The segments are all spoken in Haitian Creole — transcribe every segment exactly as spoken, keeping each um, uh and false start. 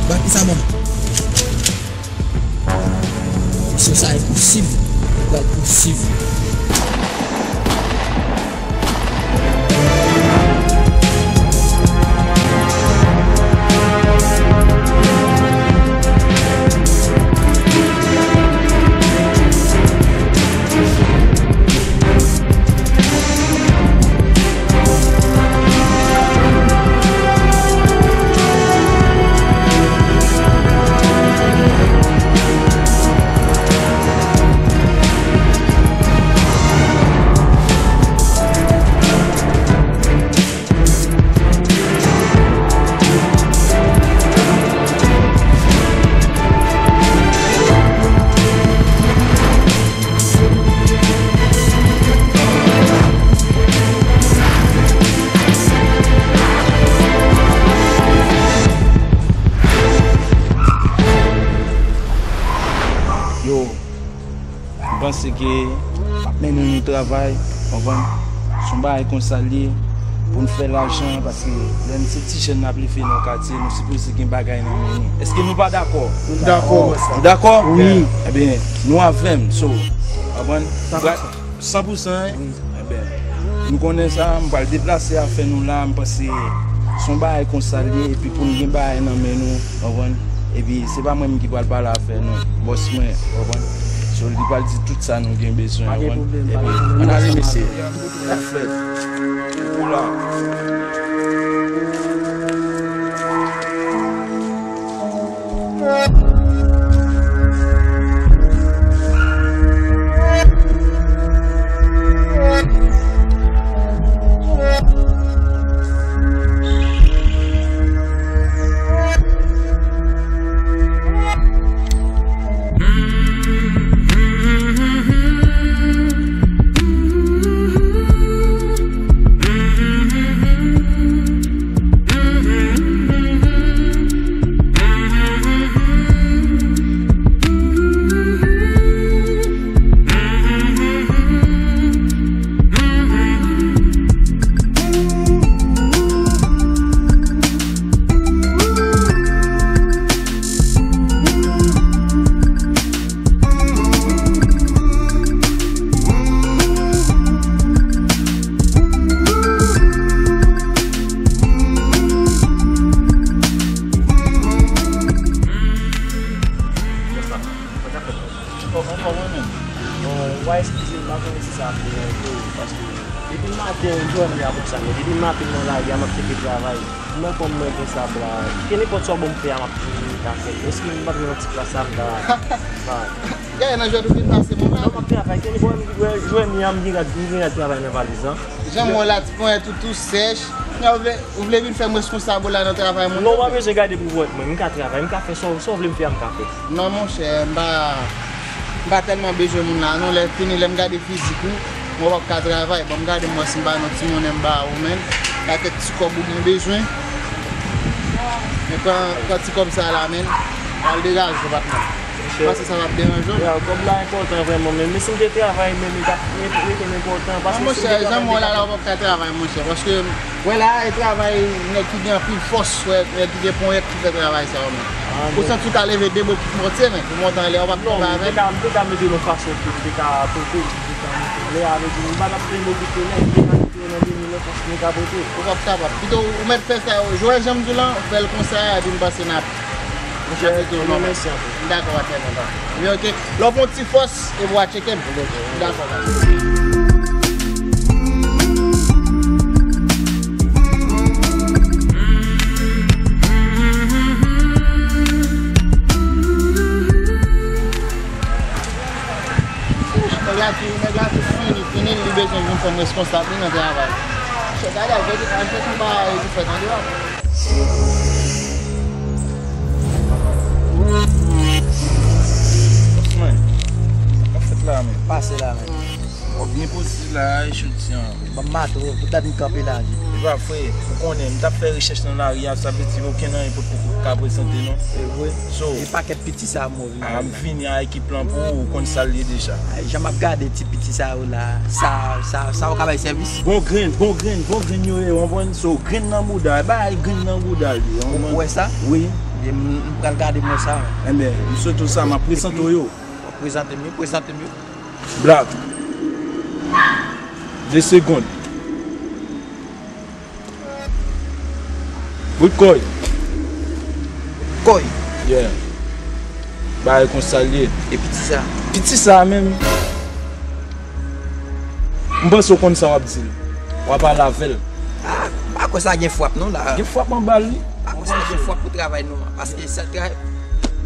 Ba ki sa ban m. Misyon sa enposib. Li pral posib. Yo, m panse ke m ap mennen nou travay, konprann? Se yon bagay konsa l ye, pou n fè lajan, paske lè n se ti jèn n ap leve nan katye, nou sipoze gen bagay nan men nou. Èske nou pa dakò? Nou dakò. Nou dakò? Wi. Ebyen, nou avè m, so, konprann? San pou san. San pou san, wi. Ebyen, nou konnen sa, m pral deplase afè nou la, m panse se yon bagay konsa l ye, epi pou n gen bagay nan men nou, konprann? Epi se pa mwen menm ki pral pale afè nou, bòs mwen, konprann? So, li pral di tout sa nou gen bezwen, konprann? Epi, ann ale, mesye. Sa k fèt? Ou la. Bon, anfòm, mwen menm. Bon, w a eskize m, m pa konnen si sa ap deranje w, paske depi maten, m jwenn li apre sa, men depi maten m nan lari a, m ap chèche travay. Mwen kòm mwen gen sa bla, kenenpòt sa w ban m fè a, m ap toujou ta fè l. Èske m pa t nan ti plas sa m ta bay? Gade nan jwèt ou vin pase mwen la. Non, m ap travay, kenenpòt m jwenn li a, m gen rad, m gen rad travay nan valiz lan. Jan mwen la, ti ponyèt ou tou sèch. Kounya ou vle, ou vle vin fè m responsab ou la nan travay mwen? Non, w pa bezwen gade pou w wè mwen. M ka travay, m ka fè sa w, sa w vle m fè a, m ka fè. Non, monchè, m pa, m pa tèlman bezwen moun la, non. Lè fini, lè m gade fizik ou, mwen w ap ka travay. Bon, m gade mwen si m pa nan ti monnen m ba ou, menn. Pa kèk ti kòb ou gen bezwen. Men pran, pran ti kòb sa la, menn. Al degaje w, patnè. Monchè. Panse sa p ap deranje w? Ya, kòb la enpòtan vrèman, men, men si m te travay, men li t ap rete enpòtan, paske si m te travay, jan m wè w la, la, w p ap ka travay, monchè, paske, wè la, e travay nèg ki gen anpil fòs, wè, nèg ki gen ponyèt ki fè travay sa yo, men. Ah, ou santi w ka leve de bo pou monte, men, pou monte anlè, w p ap travay avè l? Non, m te ka, m te ka mete l yon fason ke m te ka pote l, m te ka monte l. Lè a, vle di, m pa t ap plenn okipe nèg, m te ka Nan de mil an, fòk nou ka pote. Ou p ap kapab. Pito ou mèt fè sa, Joel, jan m di w lan, fè l konsa, epi m panse n ap, n ap fè tou nòmal. Mèsi anpil. Dakò, patnè, kontan. Men oke. Lè w fè yon ti fòs, epi w a tcheke m. Dakò, patnè. Nèg la tou, nèg la tou fini, fini, li bezwen jwenn fanm responsab li nan travay. Chè, gade, al fè, al fè konba epi fè tande w. Bossman, sa k ap fèt la menm? Pase la menm. W ap byen poze la, echantyon. Ban m mato, pou dat m kanpe la, wi. E pa vre, ou konnen, m t ap fè rechèch nan lari a, sa vle di okenn anyen potko ka prezante non. E vre. So, e pakèt piti sa a m wè vini a, m vini a ekip lan pou ou, ou konn sa l ye deja. Ay, jan m ap gade ti piti sa yo la, sa, sa, sa yo ka bay sèvis? Bon grenn, bon grenn, bon grenn yo ye, w konprann? So, grenn nan bouda, e bay grenn nan bouda l ye, w konprann? Ou wè sa? Wi. E m, m pral gade m wè sa. Enben, m swete w sa, m ap prezante w yo. W ap prezante m yo, prezante m yo. Black. De segonn. Bout kòy. Kòy. Yeah. Bagay konsa l ye. E piti sa? Piti sa menm. M panse w konn sa w ap di l. W ap pale avè l. Ah, m pa kwè sa gen frap non la. Gen frap anba l wi. M pa kwè sa gen frap pou travay nou an. Paske sa tra-,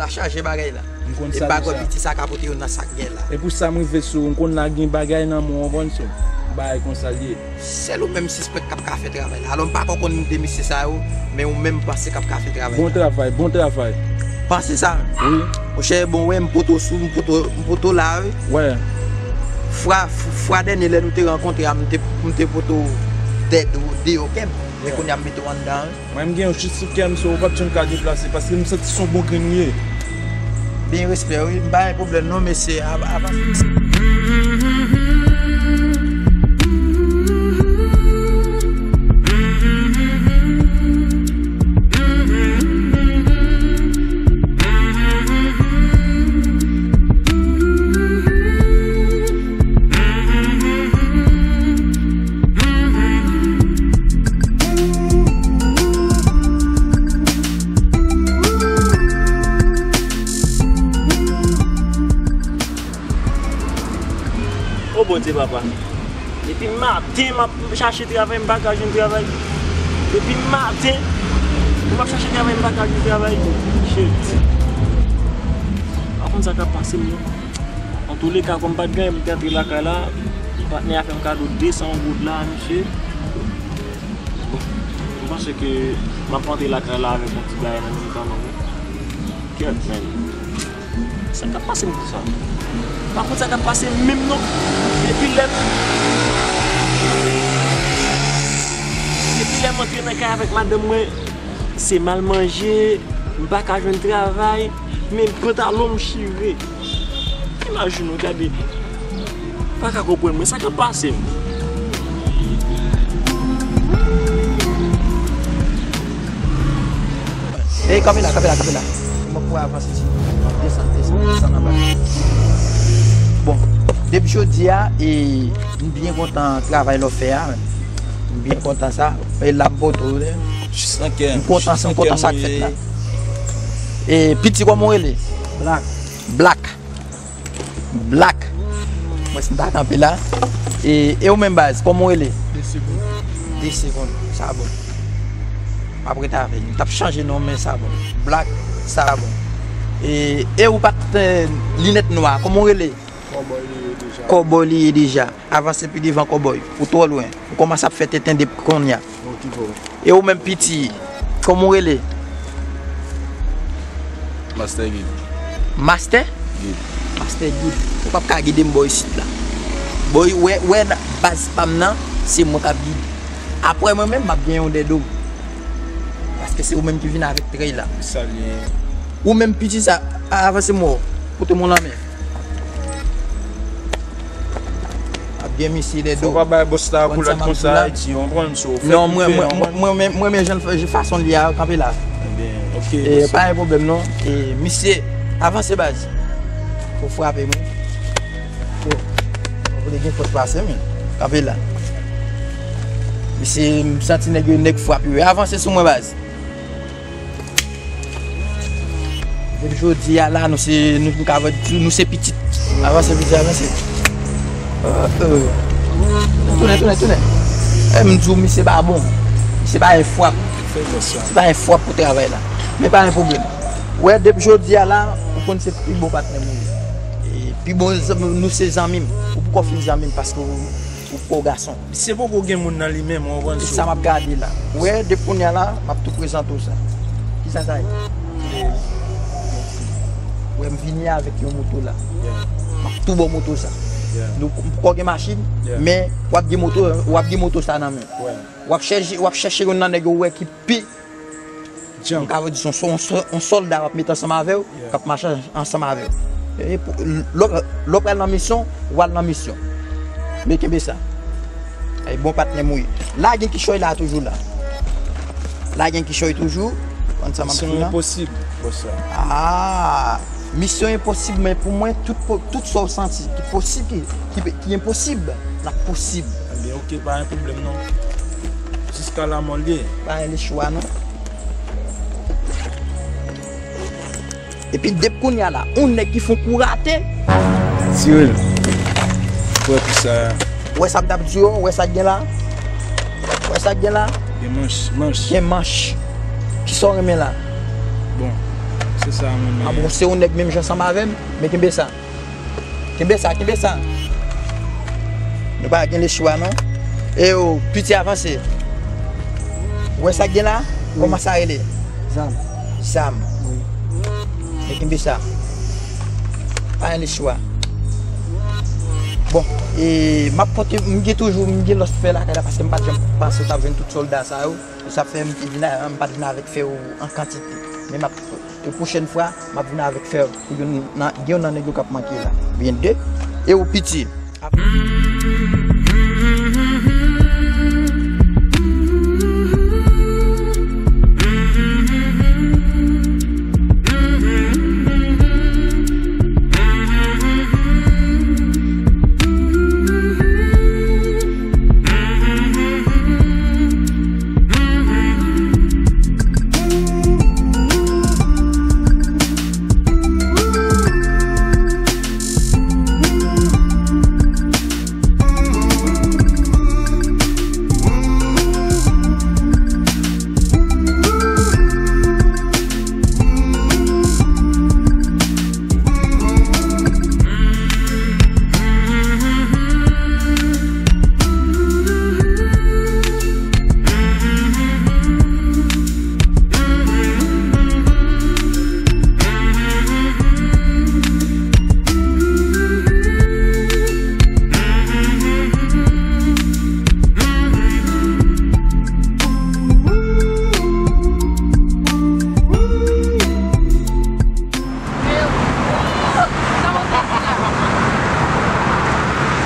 la chaje bagay la. M konn sa deja. E m pa kwè piti sa ka pote yo nan sa k gen la. E pou sa m rive sou ou, m konn la gen bagay nan men w, w konprann, so, bagay konsa l ye. Sèl ou menm sispèk k ap ka fè travay la. Alò, m pa ko konn de mesye sa yo, men ou menm m panse k ap ka fè travay la. Bon travay, bon travay. Panse sa menm. Wi. Monchè, bon, wè, m poto sou, m poto, m poto la, wi. Wè. Fwa, fwa dènye lè nou te rankontre a, m te, m te poto dèd ou deyò kè m. Men kounye a m mete w anndan, wi. Mwen, m gen yon jis sou kè m, so ou p ap janm ka deplase, paske m santi se yon bon grenn ou ye. Byen, respè, wi. M pa gen pwoblèm non, mesye. Av-, avanse. O Bondye papa, depi maten m ap chache travay, m pa ka jwenn travay. Depi maten m ap chache travay, m pa ka jwenn travay. Shit. Pa konn sa k ap pase m non. Antouleka, kòm m pa t gen anyen pou m te antre lakay la, patnè a fè m kado de san goud la, mesye. Bon, m panse ke m ap antre lakay la avèk yon ti bagay nan men m kanmenm, wi. Kèt, men. Sa k ap pase m konsa? Pa konn sa k ap pase m menm non. Depi lè m, depi lè m antre nan kay avèk madanm mwen, se mal manje, m pa ka jwenn travay, men pantalon m chire. Imajine w, gade. Pa ka konprann mwen, sa k ap pase m? Ey, kanpe la, kanpe la, kanpe la. Mwen pou avanse ti. Desann, desann, desann anba. Bon, depi jodi a, e, m byen kontan travay lè w fè a. M byen kontan sa. E la m poto w, jis nan kè m. M kontan sa, m kontan sa k fèt la. E piti, kòman w rele? Black. Black. Black. Mwen si m ta kanpe la. E, e ou menm baz, kòman w rele? De segonn. De segonn. Sa bon. M ap rete avè l. M t ap chanje non, men sa bon. Black, sa bon. E, e ou pa t, e, linèt nwa, kòman w rele? Kòbòy li ye deja. Kòbòy li ye deja. Avanse pi devan, kòbòy. Ou twò lwen. Ou kòmanse ap fè tenten depi kounye a. Bon, ki bon. E ou menm piti, kòman w rele? Master Guide. Master? Guide. Master Guide. Ou p ap ka gide m bò isit la. Bò, wè, wè, baz pa m nan, se mwen k ap gide. Apre mwen menm, m ap gen yon dèdo. Paske se ou menm ki vin avèk trèy la. Sa l ye. Ou menm piti sa, a-, avanse m wè w. Pote m yon lanmen. Ap gen misye dèdo. Fò w pa bay bòs la koulèt konsa, Ayiti, w konprann, so, fè prive, w konprann. Non, mwen, mwen, mwen, mwen, mwen, mwen, jan l fè, fason l ye a, kanpe la. Ebyen, oke, e, bòs la. Pa gen pwoblèm, non. E, misye, avanse baz. Fò w frape mwen. Fò, fò w vle gen fòs pase mwen. Kanpe la. Se, m santi nèg yo, nèg frap yo. Avanse sou mwen, baz. Depi jodi a la, nou se, nou, nou ka di, nou se pitit. Avanse, pitit, avanse. Euh, euh. Tounen, tounen, tounen. E m di w, misye pa bon. Misye pa gen frap. Misye pa gen frap pou travay la. Men pa gen pwoblèm. Wè, depi jodi a la, ou konn se pi bon patnè m ou ye. E pi bon zanmi, nou se zanmi m. Ou poko fin zanmi m paske ou, ou poko gason. Misye poko gen moun nan li menm, ou konprann? E sa m ap gade la. Ou wè, depi kounye a la, m ap tou prezante w sa. Kisa sa ye? Ou wè, m vini avèk yon moto la. Yeah. M ap tou ba w moto sa. Yeah. Nou, m poko gen machin, yeah, men w ap gen moto, w ap gen moto sa nan men w. Ouais. W ap chèche, w ap chèche youn nan nèg yo ou wè ki pi Djanm. M ka di se yon, yon, yon sòlda w ap mete ansanm avè w, yeah, k ap mache ansanm avè w. E pou, lè w, lè w pral nan misyon, w al nan misyon. Men kenbe sa. Ay, bon patnè m ou ye. La gen kichòy la toujou la. La gen kichòy toujou. Konn sa m ap di la. Misyon enposib, bòs la. Ah, misyon enposib, men pou mwen, tout, po- tout sa w santi ki posib, ki, ki, ki enposib, l ap posib. Ebyen, oke, pa gen pwoblèm non. Jiska lamò l ye. Pa gen lechwa non. Epi depi kounye a la, yon nèg ki fon kou rate. Tire l. Wè pou sa. Wè sa m t ap di yo, wè sa k gen la. Wè sa k gen la. Gen manch, manch. Gen manch. Kisa w renmen la? Bon, se sa mwen renmen. Ah bon, se yon nèg menm jan ansanm avè m, men kenbe sa. Kenbe sa, kenbe sa. Nou pa gen lechwa non. E yo, piti avanse. Ou wè sa k gen la? Wi. Kòman sa rele? Zam. Zam. Wi. Men kenbe sa. Pa gen lechwa. Bon, e m ap pote, m gen toujou, m gen lòt fè lakay la paske m pa t janm panse w t ap jwenn tout sòlda sa yo. Sa fè m te vin a, m pa t vin avèk fè yo an kantite. Men m ap, e pwochèn fwa, m ap vin avèk fè pou youn nan, gen youn nan nèg yo k ap manke la. Oubyen de, e ou piti.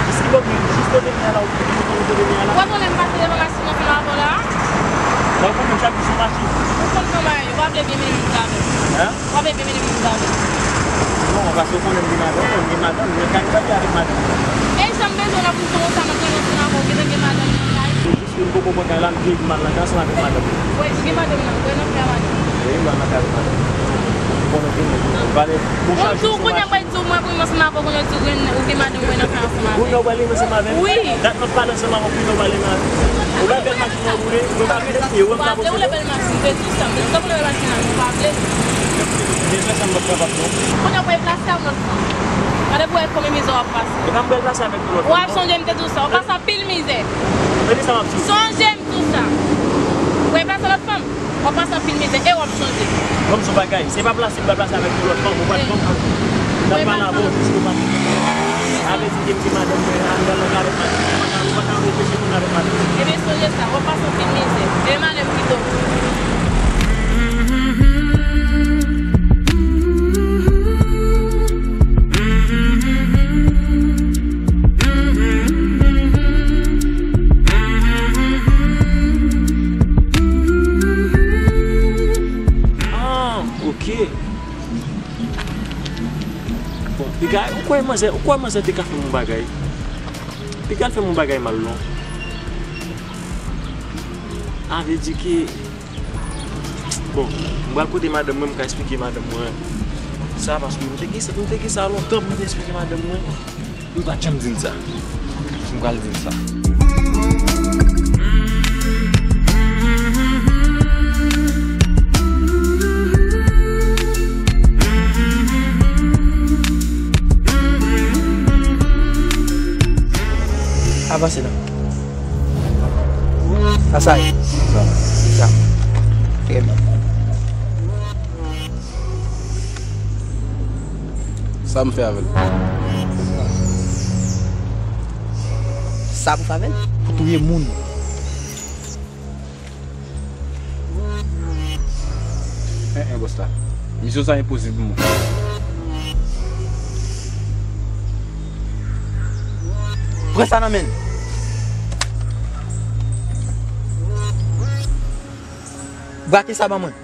Jis ki bò, jis kote m ye a la, ou kote m ye a la. Ou pa konnen m pase devan machin nan fè avè w la? Mwen konnen chak jou sou machin. Ou konn kòman yo, pa vle byen mennen moun avè m. Hein? Ou pa vle byen mennen moun avè m. Non, paske ou konnen m gen madanm, mwen gen madanm, mwen ka pale avèk madanm. E jan m bezwen w la pou m tonbe sa, m ap rele yon moun avè w, gentan gen madanm nan kay. Jis ke m poko pran kay la, m vin mal nan kay ansanm avèk madanm. Wi, ou gen madanm nan, ou wè nan kay a madanm. Wi, m al nan kay avèk madanm. M konnen ke m pale, bon, chak jou sou machin. Di w, mwen pou m ansanm avè w, kounye a w di w gen, ou gen madanm mwen nan kay ansanm avè l. Kounye a w pale ansanm avè m? Wi. Dat m ap pale ansanm avè w, kounye a w pale ansanm avè m. Ou pa bèl machin nan w boule, mwen pa vle, e wè m pa poze. Ou pa vle, ou lè bèl machin, m te di w sa, m te di w, tankou lè bèl machin nan, ou pa vle. Bezwen sa m p ap kapab non. Kounye a w pral plase ak lòt fanm. Gade pou w wè konbyen mizè w ap pase. E pa m pral plase avèk yon lòt fanm non. W ap sonje m te di w sa, w ap pase anpil mizè. Tande sa m ap di w. Sonje m di w sa. Ou pral plase lòt fanm. W ap pase anpil mizè e w ap sonje. Ban m di w bagay, se pa plase m pral plase avèk yon lòt fanm, ou pa t konprann. N ap pale avè w jis pou pale. Sa vle di ke m di madanm mwen, ann al nan kay avèk madanm. Ou pa ka, ou pa ka anpeche moun avèk madanm. Ebyen, sonje sa, w ap pase anpil mizè. E malè m pito. Ah, ok. Bon, piga, ou kwè manzè, ou kwè manzè te ka fè m yon bagay? Piga l fè m yon bagay mal non. A vle di ke, bon, m pral kote madanm mwen, m ka eksplike madanm mwen sa, paske m te gen sa, m te gen sa lontan pou m te eksplike madanm mwen. M pa t janm di l sa. M pral di l sa. Avanse non. Sa sa ye. Sa. Trè byen. Sa m fè avè l? Sa pou fè avè l? Pou touye moun. En, en, bòs la. Misyon sa enposib pou mwen. Pran sa nan men l. Brake sa ban mwen.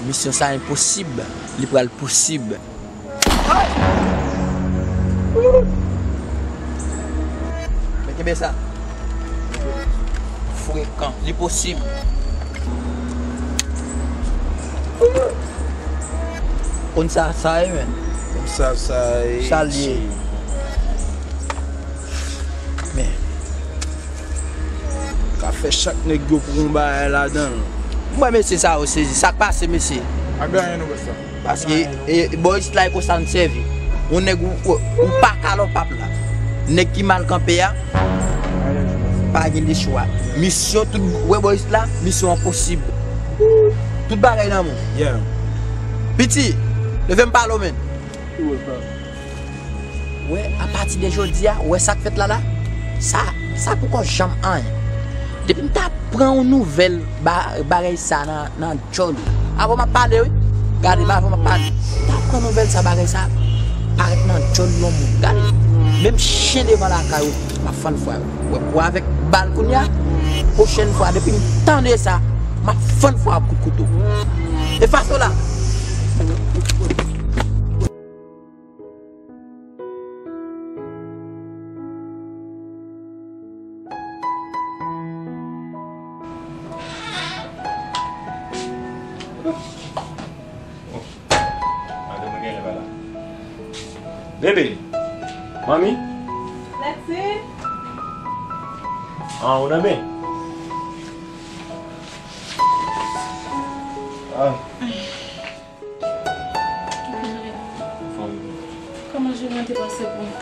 Misyon sa enposib. Li pral posib. Men kenbe sa. Frekan. Li posib. Konn sa, sa ye, men. Konn sa, sa ye. Sa l ye. Men. Ka fè chak nèg yo pran yon bagay ladan l. Mwen, mesye, sa yo sezi. Sa k pase, mesye? A ganyen nou wè sa. Paske, e, bò isit la, e konsa n sèvi. Yon nèg ou, ou, ou pa kalòpap la. Nèg ki mal kanpe a, pa gen lechwa. Misyon tout, wè bò isit la, misyon an posib. Tout bagay nan men w. Yeah. Piti, leve m pale w, men. Wè, apati de jodi a, wè sa k fèt la la? Sa, sa poko janm anyen. Depi m ta pran yon nouvèl ba-, bagay sa nan, nan djòl. Avan m ap pale, wi. Gade, avan m ap pale. M ta pran nouvèl sa, bagay sa parèt nan djòl yon moun. Gade, menm chen devan lakay ou, m ap fann fwa. Wè, pou avèk bal kounye a, pwochèn fwa, depi m tande sa, m ap fann fwa ak kout kouto. E fason la. Madanm mwen genlè pa la. Bebe! Manmi? Lexi? Ah, ou nan men? Ah. Anfòm. Kòman jounen an te pase pou ou?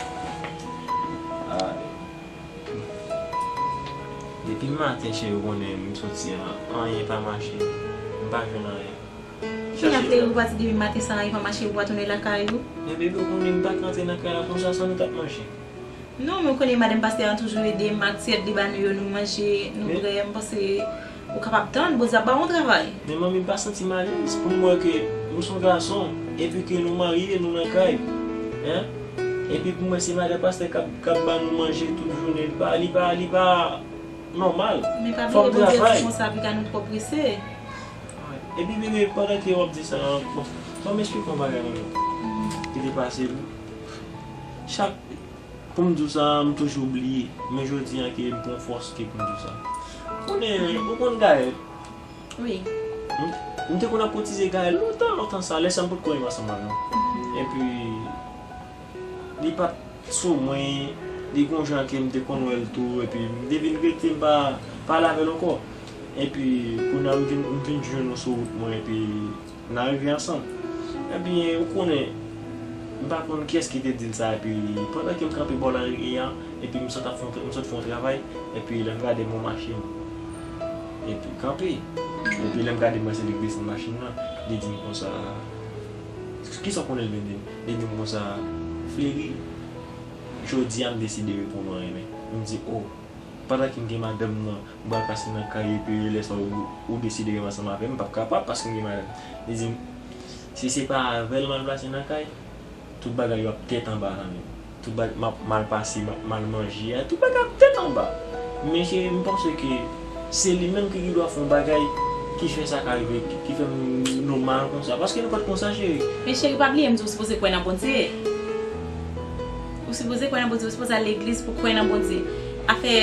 Ah. Depi maten, cheri, ou konnen m soti an, anyen pa mache. M pa jwenn anyen. Kiyè k te di w pati depi maten san anyen pa mache, ou pa tounen lakay ou? Men bebe, ou konnen m pa t rantre nan kay la konsa san nou t ap manje. Non, men ou konnen madanm pastè an toujou ede m ak ti èd li ba nou yo, nou manje, nou bwè, m panse ou kapab tann, Bondye ap ba w yon travay. Men manmi, m pa santi m alèz pou m wè ke m se yon gason, epi ke nou marye, nou nan kay. Hein? Epi pou m wè se madanm pastè k ap, k ap ba nou manje tout jounen, li pa, li pa, li pa nòmal. Men pa bliye, Bondye di konsa, piga nou twò prese. Epi bebe, pandan ke w ap di sa, bon, ban m eksplike yon bagay non. Ki te pase, chak Pou m di w sa, m toujou bliye. Men jodi an ke m pran fòs ke pou m di w sa. Ou konnen, ou konn Gaël? Wi. M, m te konn ap kotize Gaël lontan, lontan sa, lè sa m potko menm ansanm avè l. Epi, li pa t sou mwen, li gon jan ke m te konn wè l tou, epi m te vin regrete m pa pale avè l ankò. Epi, kounye a m vin, m vin jwenn ou sou wout mwen, epi N a rive ansanm. Ebyen, ou konnen, m pa konn kiyès ki te di l sa, epi pandan ke m kanpe bò lari an, epi m sot ap fè yon, m sot fè yon travay, epi lè m gade m wè machin, epi kanpe. Epi lè m gade m wè se li k desann machin nan, li di m konsa, kisa w konnen l vin di m? Li di m konsa, Fleri, jodi a m deside reponn ou anyen. M di, o, pandan ke m gen madanm nan, m pral pase nan kay epi lè sa ou, ou deside renmen ansanm avè m, m p ap kapab paske m gen madanm. Li di m, si se pa avè l m al pase nan kay, tout bagay yo ap tèt anba nan men m. Tout bagay, m ap mal pase, m ap mal manje, tout bagay ap tèt anba. Men cheri, m panse ke se li menm ki gen dwa fè yon bagay ki fè sa ka rive, ki, ki fè m nou mal konsa. Paske nou pa t konsa, cheri. Men cheri, pa bliye m di w sipoze kwè nan Bondye. Ou sipoze kwè nan Bondye, ou sipoze al legliz pou kwè nan Bondye. Afè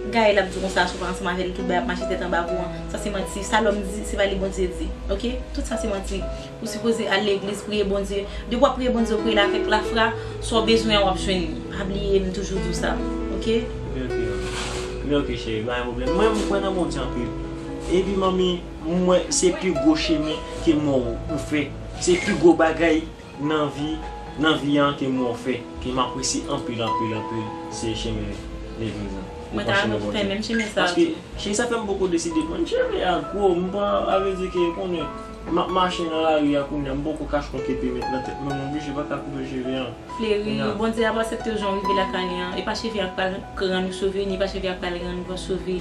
Gaël ap di w konsa, si w pa ansanm avè l, tout bagay ap mache tèt anba pou w an. Sa se manti. Sa lòm di, se pa li Bondye di. Oke? Tout sa se manti. Ou sipoze al legliz, priye Bondye. Depi w ap priye Bondye, ou priye l avèk lafwa, sa w bezwen an, w ap jwenn li. Pa bliye, m toujou di w sa. Oke? Men oke, men oke, cheri, pa gen pwoblèm. Mwen, m kwè nan Bondye anpil. Epi, manmi, m wè se pi gwo chemen ke mò ou fè. Se pi gwo bagay nan vi, nan vi an ke mò fè, ke m apresye anpil, anpil, anpil, se chemen legliz lan. Mwen ta renmen fè menm chemen sa a tou. Paske, cheri, sa fè m poko deside pran cheve a gwo, m pa, sa vle di ke konnen, m ap mache nan lari a kounye a, m poko kach konn ki pèmèt nan tèt mwen, m oblije pa ka koupe cheve an. Fleri, Bondye ap aksepte w jan w rive lakay li an. E pa cheve a k pral rann ou sove, ni pa cheve a k pral rann ou pa sove.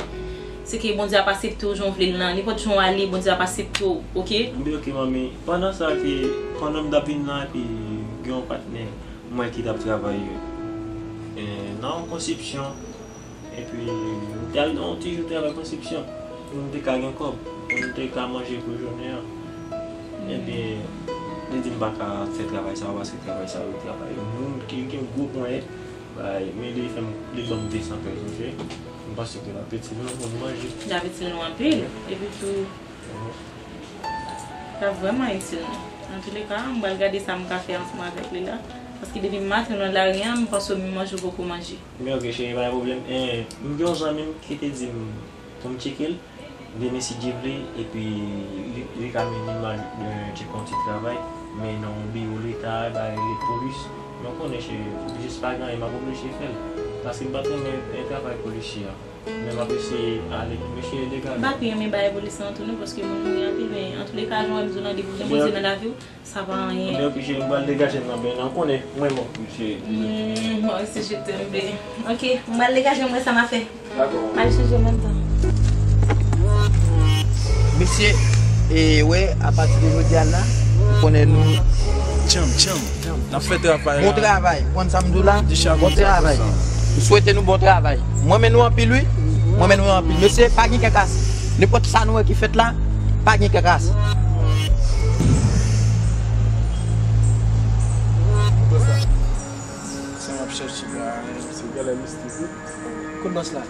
Se ke Bondye ap aksepte w jan w vle l lan. Nenpòt jan w ale, Bondye ap aksepte w, oke? Oke, manmi. Pandan sa ke, pandan m t ap vin lan, epi gen yon patnè mwen ki t ap travay, eh, nan yon konsepsyon. Epi, m te al nan yon ti jou travay konsepsyon. Pou m te ka gen kòb. Pou m te ka manje pou jounen an. Ebyen, li di m pa ka fè travay sa yo, paske travay sa yo, travay moun ki gen gwo ponyèt. Bay, men li fè m, li ban m de san pèz, oke? M panse ke l ap itil nou pou n manje. L ap itil nou anpil. Epi tou, l ap vrèman itil nou. Antouleka, m pral gade sa m ka fè ansanm avèk li la. Paske depi maten nou nan lari an, m panse menm manje ou poko manje. Men oke, cheri, pa gen pwoblèm. Eh, m gen yon zanmi m ki te di m pou m tcheke l. Demen, si Dye vle, epi li, li ka mennen m al, eh, tcheke yon ti travay, men nan yon biwo leta, bay lepolis. Men w konnen, cheri, jis pa gen anyen, m ap oblije fè l. Paske m pa t renmen, eh, travay polisye a. Men m ap eseye ale. Mesye, degaje. M pa pi renmen bagay polis lan tou non, paske moun mouri anpil, men antouleka, jan w wè m di w lan, depi w gen Bondye nan lavi w, sa pa anyen. Ebyen, oke, cheri, m pral degaje m nan, ben, nan, w konnen, mwen bon, mesye. Mm, moi aussi, je t'aime, baby. Ok, m pral degaje m, wè sa m a fè. Dakò. M al chanje menm tan. Mesye, e, wè, apati de jodi a la, ou konnen nou. Tchanm, tchanm. N ap fè travay la. Bon travay. Konn sa m di w la? Bon travay. M swete nou bon travay. Mwen renmen nou anpil, wi. Mwen renmen nou anpil. Mesye, pa gen kè kase. Nenpòt sa nou wè ki fèt la, pa gen kè kase. Sa m ap chèche la, se galè mistik, wi. Kot bòs la?